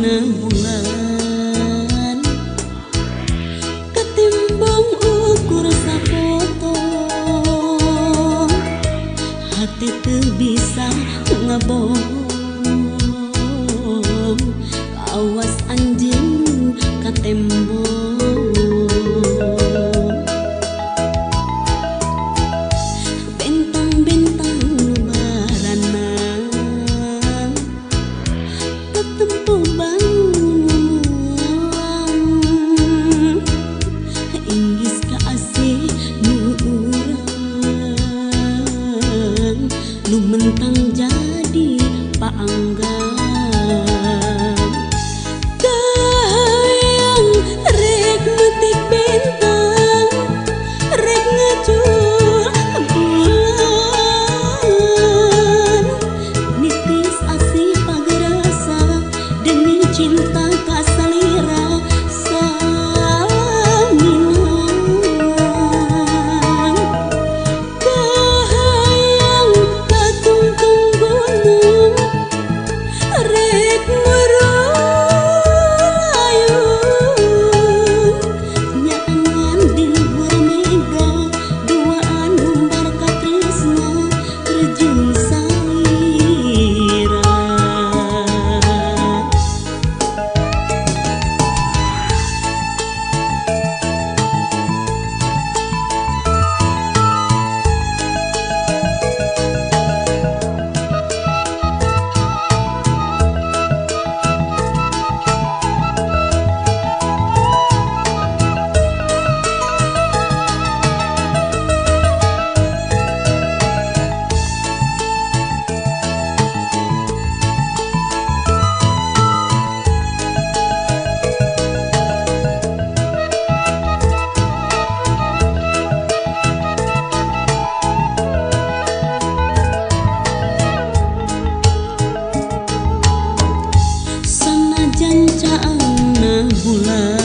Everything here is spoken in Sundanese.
Caangna bulan ketimbang ukur sapotong, hati teu bisa ngabohong, kawas anjeun ka tembok. Bentang-bentang nu baranang katempo bangun, inggis ka asih nu urang, nu mentang jadi paanggang. Kahayang rek metik bentang, rek ngacul bulan, nitis asih pagerasa demi cinta kasalira salaminan. Kahayang katungtung gunung, rek murayun, nyaangan di luhur mega, duaan umbar katresna rejung salira. Sanajan caangna bulan